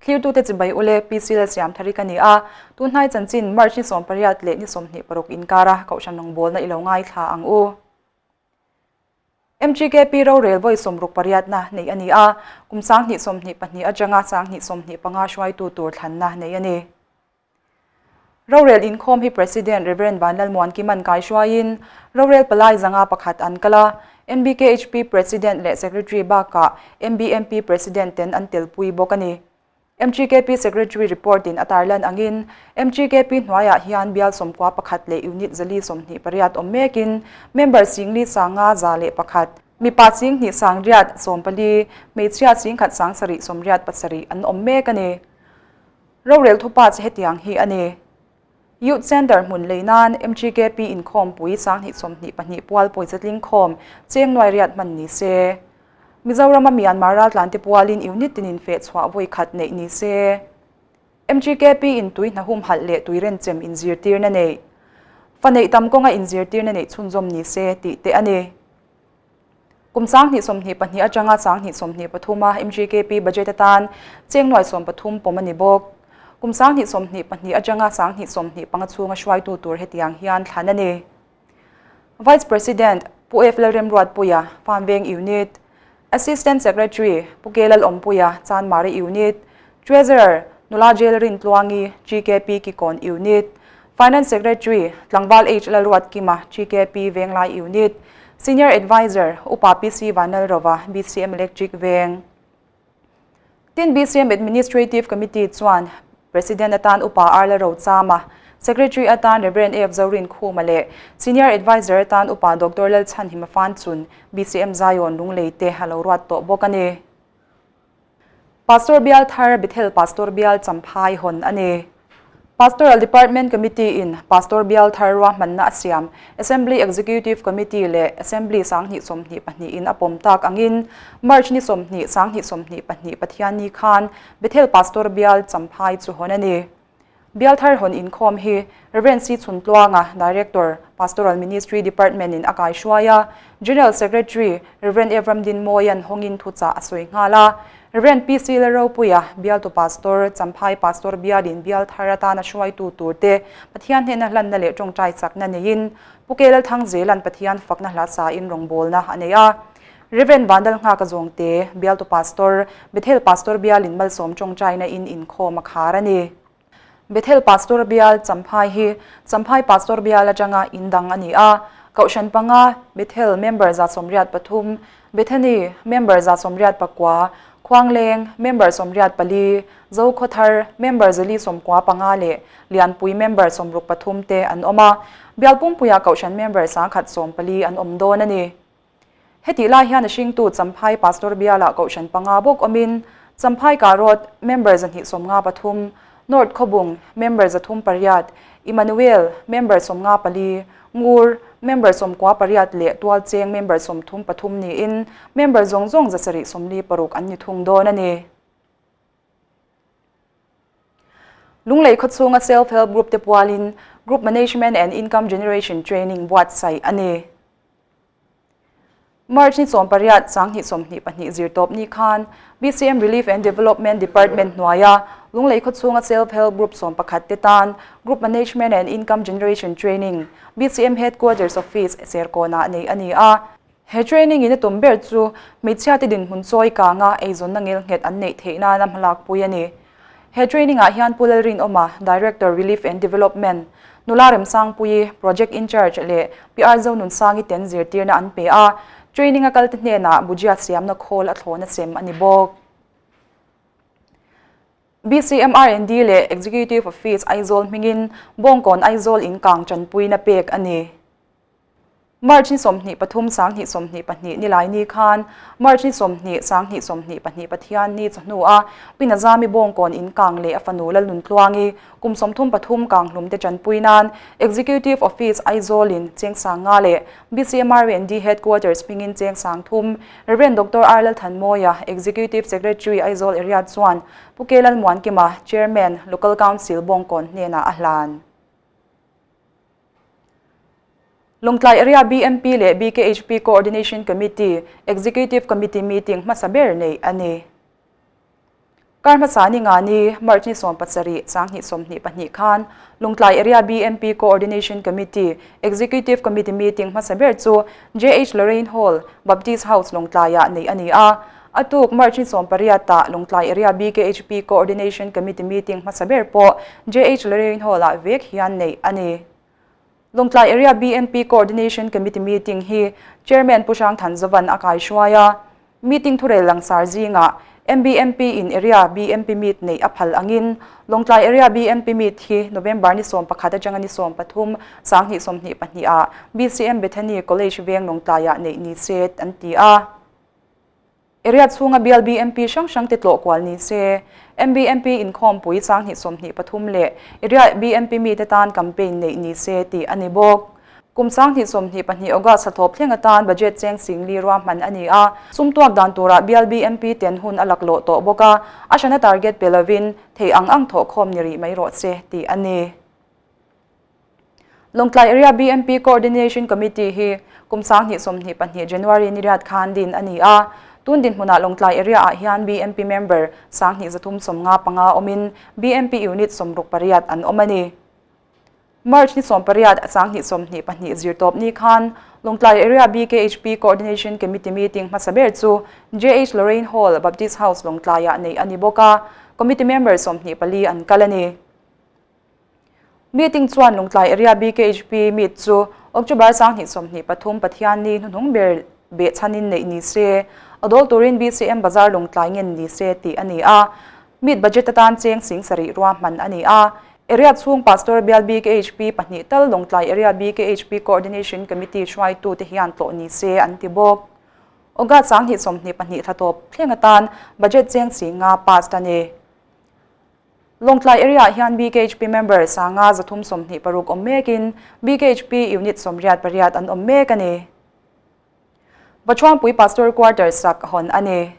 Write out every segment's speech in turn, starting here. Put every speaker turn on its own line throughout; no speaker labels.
Thlirtute chibai ule PC Lalsiamthari ka ni a, tunhnai chanchin March ni 18 leh ni 26 inkara Kohhran rawngbawlna i lo ngaithla ang u. MGKP rorel vawi 60 pariatna neih a ni a, kum 2022 atanga 2025 hruaitu tur thlanna neih a ni. Rorel inkhawm hi President Rev. Vanlalmuankiman kaihruaiin rorel palai zanga pakhat an kal a, MBKHP President leh Secretary bakah MBMP President ten an telpui bawk a ni. MGKP Secretary report in a tarlan angin MGKP hnuaiah hian bial 91 leh unit 428 awm mekin member 5,501, mipa 2,914, hmeichhia 1,787 an awm mek a ni. Rorel thupa che hetiang hi a ni. Youth Centre hmun lei nan MGKP inkhawmpui 2022 pual pawisa tling khawm cheng nuai riat hman ni se. Mizorama Myanmar raltlante pualin unit tinin feh chhuah vawi khat neih ni se. MGKP in tui hnahum halh leh tui renchem inzirtirna neih. Fa neih tam kawnga inzirtirna neih chhunzawm ni se tih te a ni. Kum 2022 atanga 2023 a MGKP budget atan cheng nuai 13 pawm a ni bawk. Kum 2022 atanga 2025 chhunga hruaitu tur hetiang hian thlan a ni. Vice President Pu F Lalremruatpuia, Farmveng Unit, Assistant Secretary Pu K Lalawmpuia, Chanmari Unit, Treasurer Nula Jail Rintluangi, GKP Kikawn Unit, Finance Secretary Tlangval H Lalruatkima, GKP Venglai Unit, Senior Advisor Upa PC Vanlalrova, BCM Electric Veng. Tin BCM Administrative Committee chuan President atan Upa R Lalrochama, Secretary atan Rev. F Zorin Khuma leh Senior Advisor atan Upa Doctor Lalchhanhima Fanchun, BCM Zion Lunglei te a lo ruat tawh bawk a ni. Pastor Bial Thar Bethel Pastor Bial Champhai hawn a ni. Pastoral Department Committee in Pastor Bial Thar ruahmanna a siam Assembly Executive Committee leh Assembly 2022 in a pawm tak angin March ni 20 2022 Pathianni khan Bethel Pastor Bial Champhai chu hawn a ni. Bial Thar hawn inkhawm hi Rev. C Chhuntluanga, Director, Pastoral Ministry Department in a kaihruai a, General Secretary Rev. Evram Dinmawian hawngin thuchah a sawi nghal a. Rev. PC Lalropuia, Bialtu Pastor, Champhai Pastor Bialin Bial Thar atana hruaitu turte Pathian hnena hlanna leh tawngtai chakna neiin Pu Ke Lalthangzelan Pathian fakna hla sain rawngbawlna a nei a. Rev. Vandal Nghaka Zawngte, Bialtu Pastor, Bethel Pastor Bialin Malsawm tawngtaina in inkhawm a khar a ni. Bethel Pastor Bial Champhai hi Champhai Pastor Bial atanga in dang a ni a. Kohhran panga, Bethel member 183, Bethany member 189, Khuangleng member 84, Zokhawthar member 495 leh Lianpui member 63 te an awm a. Bial pumpuia Kohhran member 114 an awm dawn a ni. Heti lai hian a hringtu Champhai Pastor Biala Kohhran panga bawk awmin Champhai Karot member 253, North Khawbung member 308, Emmanuel member 54, Ngur member 98 leh Tualcheng member 33 niin member zawng zawng 746 an ni thung dawn a ni. Lunglei khawchhunga Self Help Group te pualin Group Management and Income Generation Training buatsaih a ni. March ni 18 2022 zirtawp ni khan BCM Relief and Development Department hnuaia Lunglei khawchhunga Self Help Group 11 te tan Group Management and Income Generation Training BCM Headquarters Office Serkawnah nei a ni a. He training in a tum ber chu hmeichhia te dinhmun chawi kanga eizawnna ngelnghet an neih theih nana hmalakpui a ni. He training ah hian Pu Lalrinawma, Director Relief and Development, Nula Remsangpuii, Project in Charge leh PR Zonunsangi ten zirtirna an pe a, training a kalte hnenah bujia siamna khawl a thlawna sem a ni bawk. BCM R&D leh Executive Office Aizawl hmingin Bawngkawn Aizawl in kang tanpuina pek a ni. March ni 23 2022 ni lai ni khan March ni 20 2022 Pathian ni chawhnu a Pinazami Bawngkawn in kang leh a fanu Lalnun Tluangi kum 33 kang hlum te tanpui nan Executive Office Aizawl in Chengsang nga leh BCM R&D Headquarters hmingin Chengsang thum Rev. Dr. R Lalthanmawia, Executive Secretary Aizawl Area chuan Pu K Lalmuankima, Chairman, Local Council Bawngkawn hnenah a hlan. Lawngtlai Area BMP leh BKHP Coordination Committee Executive Committee meeting hmasa ber nei a ni. Kar hmasa ni nga ni, March ni 17, 2022 khan Lungtlai Area BMP Coordination Committee Executive Committee meeting hmasa ber chu JH Lorraine Hall, Baptist House Lungtlaiah neih a ni a. A tuk March ni 18 ah Lungtlai Area BKHP Coordination Committee meeting hmasa ber pawh JH Lorraine Hall-ah vek hian neih a ni. Lawngtlai Area BMP Coordination Committee meeting hi Chairman Pu Hrang Thanzovan a kaihruai a. Meeting thurel langsar zingah MBMP in Area BMP Meet neih a phal angin Lawngtlai Area BMP Meet hi November ni 11 atanga ni 13, 2022 ah BCM Bethany College Veng Lawngtlaiah neih ni se an ti a. Area chhunga bial BMP hrang hrang te tlawh kual ni se, MBMP inkhawmpui 2023 leh area BMP mite tan campaign neih ni se tih a ni bawk. Kum 2022 August thlathawp thleng atan budget cheng 4000 ruahman a ni a, sum tuak dan turah bial BMP ten hun a laklawh tawh bawk a, a hrana target pe lovin thei ang ang thawhkhawm ni rih mai rawh se tih a ni. Lawngtlai Area BMP Coordination Committee hi kum 2022 January ni riat khan din a ni a. Tun dinhmunah Lawngtlai Area-ah hian BMP member 2355 awmin BMP Unit 68 an awm a ni. March ni 18, 2022 zirtawp ni khan Lawngtlai Area BKHP Coordination Committee meeting hmasa ber chu JH Lorraine Hall, Baptist House, Lawngtlaiah neih a ni bawk a. Committee member 24 an kal a ni. Meeting chuan Lungtlai Area BKHP meet chu October 2023 Pathianni hnuhnung ber behchhanin neih ni se, a dawl turin BCM Bazar Lungtlai ngen ni se tih a ni a. Meet budget atan cheng 7000 ruahman a ni a. Area chhung Pastor bial BKHP pahnih tal Lungtlai Area BKHP Coordination Committee hruaitute hian tlawh ni se an ti bawk. August 2022 thla tawp thleng atan budget cheng 50 passed a ni. Lawngtlai Area-ah hian BKHP member 536 awm mekin BKHP Unit 88 an awm mek a ni. Vachuangpui Pastor Quarters sak hawn a ni.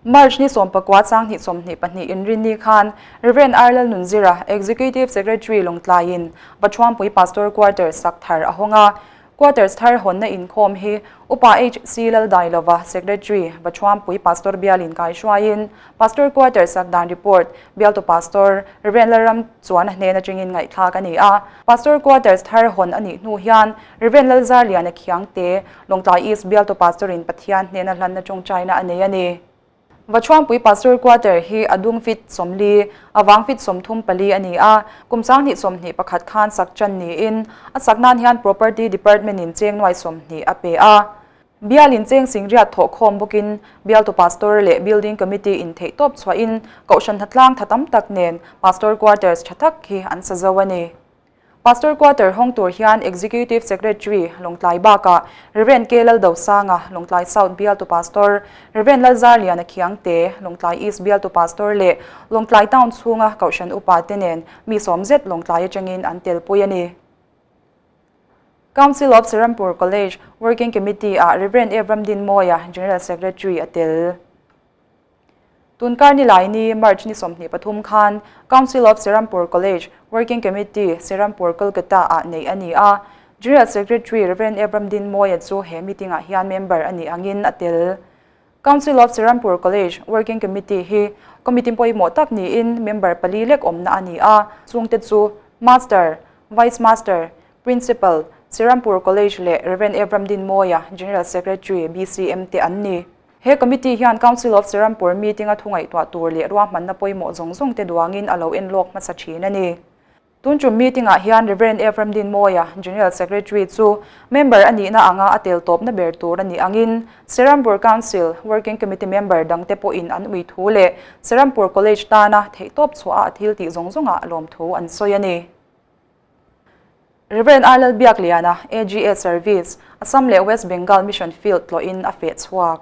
March ni 19, 2022 inrinni khan Rev. R. Lalnunzira, Executive Secretary Lawngtlaiin Vachuangpui Pastor Quarters sak thar a hawng a. Quarters thar hawnna inkhawm hi Upa HC Laldailova, Secretary, Vachuangpui Pastor bialin kaihruaiin Pastor Quarters sak dan report bialtu Pastor Rev. Lalram chuan a hnen atangin ngaihthlak a ni a. Pastor Quarters thar hawn a nih hnu hian Rev. Lalzarliana Khiangte, Lawngtlai East bialtu Pastor-in Pathian hnena hlanna tawngtaina a nei a ni. Vachuangpui Pastor Quarter hi a dung feet 40, a vang feet 34 a ni a. Kum 2021 khan sak tan niin a sak nan hian Property Department-in cheng nuai 20 a pe a. Bialin cheng 80,000 thawhkhawm bawkin bialtu Pastor leh Building Committee in theih tawp chhuahin Kohhran hnatlang tha tam tak nen Pastor Quarters tha tak hi an sa zo a ni. Pastor Quarter hawng tur hian Executive Secretary Lawngtlai bakah Rev. K. Laldosanga, Lawngtlai South bialtu Pastor, Rev. Lalzarliana Khiangte, Lawngtlai East bialtu Pastor leh Lawngtlai Town chhunga Kohhran upa te nen mi sawm zet Lawngtlai atangin an telpui a ni. Council of Serampore College Working Committee ah Rev. Evram Dinmawia, General Secretary a tel. Tunkar ni lai ni March ni 23 khan Council of Serampore College Working Committee Serampore Kolkata ah nei a ni a. General Secretary Rev. Evram Dinmawia chu he meeting ah hian member a ni angin a tel. Council of Serampore College Working Committee hi committee pawimawh tak niin member pali lek awmna a ni a. Chungte chu Master, Vice Master, Principal, Serampore College leh Rev. Evram Dinmawia, General Secretary BCM te an ni. He committee hian Council of Serampore meeting a thungaihtuah tur leh ruahmanna pawimawh zawng zawng te duangin a lo enlawk hmasa thin a ni. Tun tum meeting ah hian Rev. Ephraim Dinmawia, General Secretary chu member a nihna anga a tel tawpna ber tur a nih angin Serampore Council Working Committee member dangte pawhin an ui thu leh Serampore College tana theihtawp chhuah a thil tih zawng zawngah lawm thu an sawi a ni. Rev. R. Lalbiakliana, AGA Service, Assam leh West Bengal Mission Field tlawhin a feh chhuak.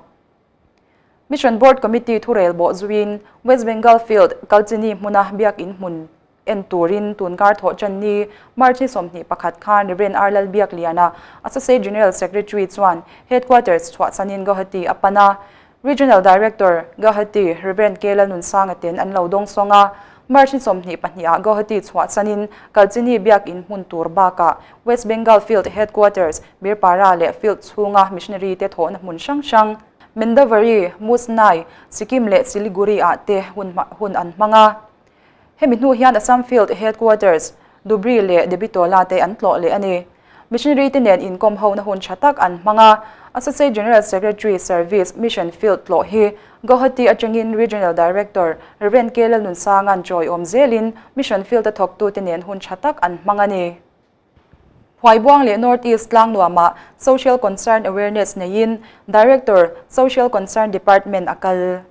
Mission Board Committee thurel bawh zuiin West Bengal Field Kalchini hmuna biakin hmun en turin tunkar thawh tan ni March ni 21 khan Rev. R. Lalbiakliana, Associate General Secretary chuan Headquarters chhuahchanin Guwahati a pan a. Regional Director, Guwahati, Rev. K. Lalnunsanga ten an lo dawng sawng a. March ni 22 ah Guwahati chhuahchanin Kalchini biakin hmun tur bakah West Bengal Field Headquarters, Birpara leh Field chhunga missionary te thawhna hmun hrang hrang. Mendavari, Musnai, Sikkim leh Siliguri ah te hun hun an hmang a. Hemi hnu hian Assam Field Headquarters, Dhubri leh Debitola te an tlawh leh a ni. Missionary te nen inkawm hona hun tha tak an hmang a. Associate General Secretary Service Mission Field tlawh hi Guwahati atangin Regional Director Rev. K. Lalnunsanga'n chawiawm zelin Mission Field a thawktute nen hun tha tak an hmang a ni. Phuaibuang leh North East tlangnuamah Social Concern Awareness neiin Director, Social Concern Department a kal.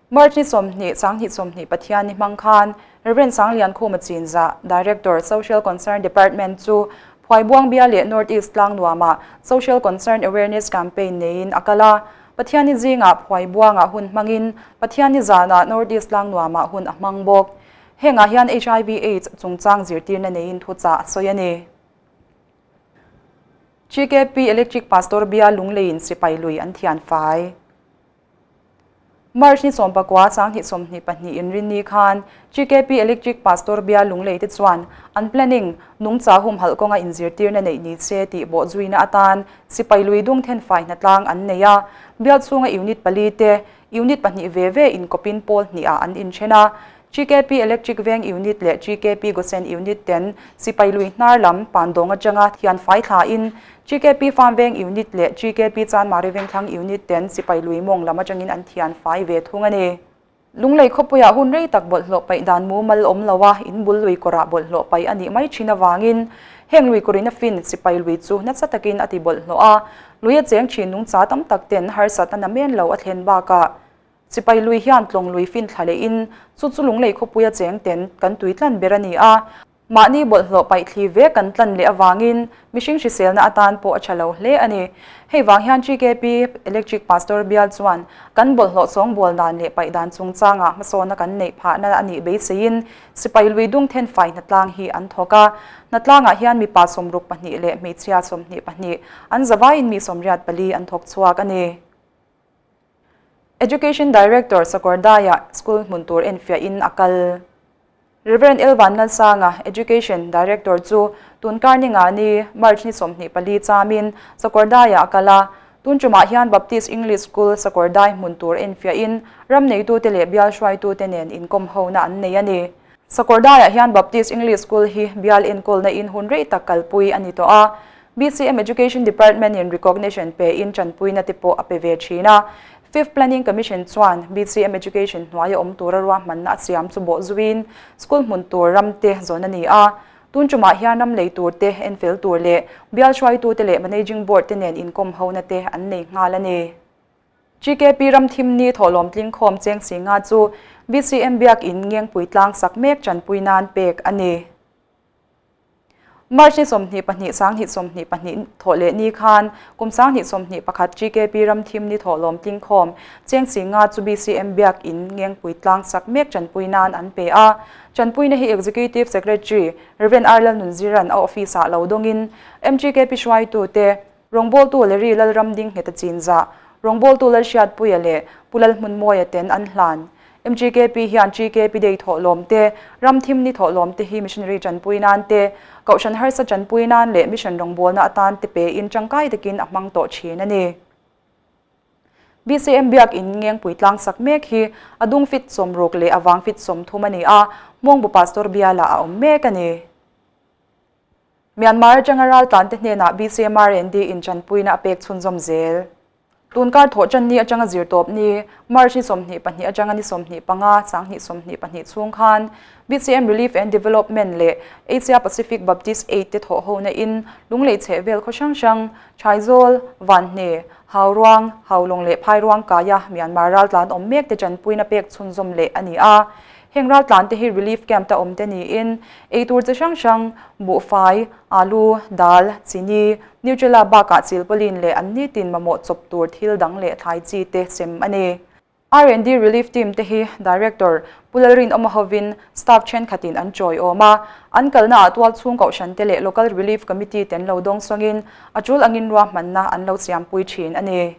March ni 20, 2020 Pathian ni hmang khan Rev. Sangliankhuma Chinzah, Director, Social Concern Department chu Phuaibuang Bial leh North East tlangnuamah Social Concern Awareness Campaign neiin a kal a. Pathian ni zingah Phuaibuangah hun hmangin Pathian ni zanah North East tlangnuamah hun a hmang bawk. Hengah hian hiv Aids chungchang zirtirna neiin thuchah a sawi a ni. GKP Electric Pastor Bial Lungleiin sipai lui an thian fai. March ni 19, 2022 inrinni khan GKP Electric Pastor Bial Lunglei te chuan an planning nungcha humhalh kawnga inzirtirna neih ni se tih bawhzuina atan sipai lui dung thenfai hnatlang an nei a. Bial chhunga unit pali te unit pahnih ve ve inkawpin pawl hnihah an inthen a. GKP Electric Veng Unit leh GKP Gosen Unit ten sipai lui hnar lam Pandawng atanga thian fai thlain GKP Farm Veng Unit leh GKP Chanmari Vengthlang Unit ten sipai lui mawng lam atangin an thian fai ve thung a ni. Lunglei khawpuiah hun rei tak bawlhhlawh paih dan mumal awm lo a, in bul lui kawrah bawlhhlawh paih a nih mai thin avangin heng lui kawrin a fin sipai lui chu nasa takin a ti bawlhhlawh a, lui a cheng thin nungcha tam tak ten harsatna namen lo a thlen bakah Sipai lui hian tlawng lui fin thla lehin chu chu Lunglei khawpuia cheng ten kan tui tlan ber a ni a. Mahni bawlhhlawh paih thli ve kan tlan leh avangin mihring hriselna atan pawh a tha lo hle a ni. Hei vang hian GKP Electric Pastor bial chuan kan bawlhhlawh sawngbawl dan leh paih dan chungchangah hmasawnna kan neih phahna a nih beiseiin sipai lui dung thenfai hnatlang hi an thawk a. Hnatlangah hian mipa 62 leh hmeichhia 22 an zavaiin mi 84 an thawk chhuak a ni. Education Director Sakawrdaiah school hmun tur enfiahin a kal. Rev. L. Vanlalsanga, Education Director chu tunkar ni nga ni, March ni 24 chamin Sakawrdaiah a kal a. Tun tumah hian Baptist English School Sakawrdai hmun tur enfiahin ram neitute leh bial hruaitute nen inkawm hona an nei a ni. Sakawrdaiah hian Baptist English School hi bial enkawlna in hun rei tak kalpui a ni tawh a. BCM Education Department in recognition pe in tanpuina te pawh a pe ve thin a. Fifth Planning Commission chuan BCM Education hnuaia awm tura ruahmanna a siam chu bawh zuiin school hmun tur ram te zawn a ni a. Tun tumah hian ram lei tur te, enfel tur leh bial hruaitute leh Managing Board te nen inkawm hona te an nei nghal a ni. GKP ram thim ni thawhlawm tlingkhawm cheng si nga chu BCM Biakinn Ngengpui tlang sak mek tanpui nan pek a ni. March ni 22 2022 thawh leh ni khan kum 2021 GKP ram thim ni thawhlawm tlingkhawm cheng si nga chu BCM Biakinn Ngengpui tlang sak mek tanpui nan an pe a. Tanpuina hi Executive Secretary Rev. R. Lalnunziran a office-ah lo dawngin MGKP hruaitute Rawngbawltu Larry Lalramdingheta Chinzah, Rawngbawltu Lalhriatpuia leh Pu Lalhmunmawia ten an hlan. MGKP hian GKP Day thawhlawm te, Ramthim Ni thawhlawm te hi missionary tanpui nan te, Kohhran harsa tanpui nan leh mission rawngbawlna atan te pein tangkai takin a hmang tawh thin a ni. BCM Biakinn Ngengpui tlang sak mek hi a dung fit 60 leh a vang fit 30 a ni a, Hmawngbu Pastor bialah a awm mek a ni. Myanmar atanga raltlante hnenah BCMRND in tanpuina a pek chhunzawm zel. Tunkar thawh tan ni atanga zirtawp ni, March ni 22 atanga ni 25, 2022 chhung khan BCM Relief and Development leh Asia Pacific Baptist Aid te thawh hona in Lunglei chhehvel khaw hrang hrang, Chhaizawl, Vanhne, Hauruang, Haulawng leh Phairuang kaia Myanmar raltlan awm mek te tanpuina pek chhunzawm leh a ni a. Heng raltlante hi relief camp te awm te niin eitur chi hrang hrang, buhfai, alu, dal, chini, Nutella bakah chilpawlin leh an nitin mamawh chawp tur thil dang leh thlai chi te sem a ni. R&D Relief Team te hi Director Pu Lalrinawma hovin staff thenkhatin an chawiawm a, an kalnaah tualchhung kohhran te leh Local Relief Committee ten lo dawng sawngin a tul angin ruahmanna an lo siampui thin a ni.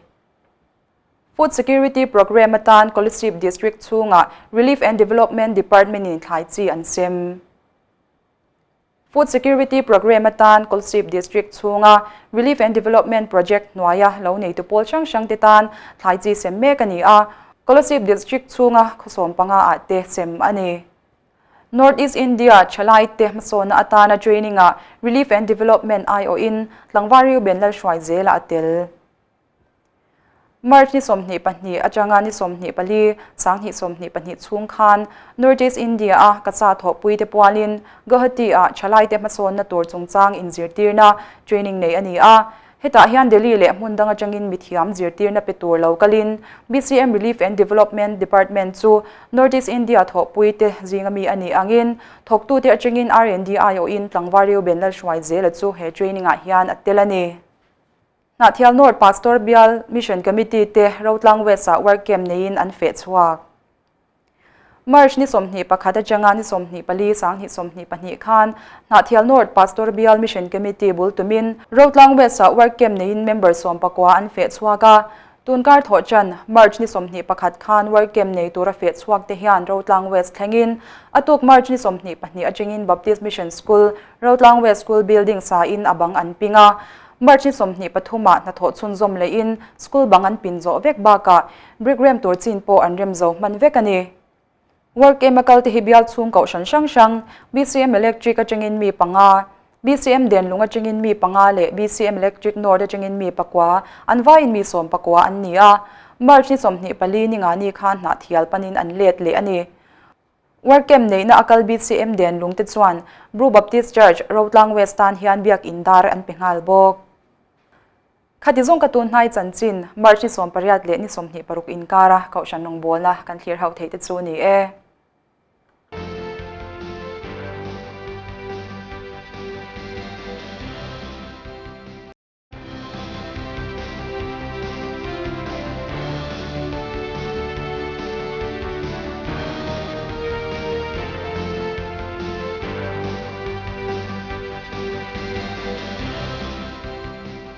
Food Security Programme atan Kolasib District chhungah Relief and Development Department-in thlai chi an sem. Food Security Programme atan Kolasib District chhunga Relief and Development Project hnuaia lo neitu pawl hrang hrang te tan thlai chi sem mek a ni a, Kolasib District chhunga khawsawm panga ah te sem a ni. North East India thalai te hmasawnna atana training ah Relief and Development aiawhin tlangval Reuben Lalhruai zela a tel. March ni 22 atanga ni 24, 2022 chhung khan North East India a ka cha thawhpui te pualin Guwahati ah thalai te hmasawnna tur chungchang inzirtirna training nei a ni a. Hetah hian Delhi leh hmun dang atangin mithiam zirtirna pe tur lo kalin BCM Relief and Development Department chu North East India thawhpui te zinga mi a nih angin thawktute atangin R&D aiawhin tlangval Reuben Lalhruai zela chu he training ah hian a tel a ni. Hnahthial North Pastor Bial Mission Committee te Rotlang West ah work camp neiin an feh chhuak. March ni 21 atanga ni 24 2022 khan Hnahthial North Pastor Bial Mission Committee bul tumin Rotlang West ah work camp neiin member 19 an feh chhuak a. Tunkar thawh chan March ni 21 khan work camp nei tura feh chhuak te hian Rotlang West thlengin a tuk March ni 22 atangin Baptist Mission School Rotlang West School building sa in a bang an ping a. March ni 23 ah hnathawh chhunzawm lehin school bang an pin zawh vek bakah brick rem tur chin pawh an rem zo hman vek a ni. Work camp a kal te hi bial chhung kohhran hrang hrang, BCM Electric atangin mi panga, BCM Denlung atangin mi panga leh BCM Electric North atangin mi pakua, an vaiin mi 19 an ni a. March ni 24 ni nga ni khan hnahthial panin an let leh a ni. Work camp neihna a kal BCM Denlung te chuan Bru Baptist Church, Rotlang West tan hian biak in dar an pe nghal bawk. Khati zawng ka tun hnai chanchin, March ni 18 leh ni 26 inkara Kohhran rawngbawlna kan thlir ho theih te chu a ni e.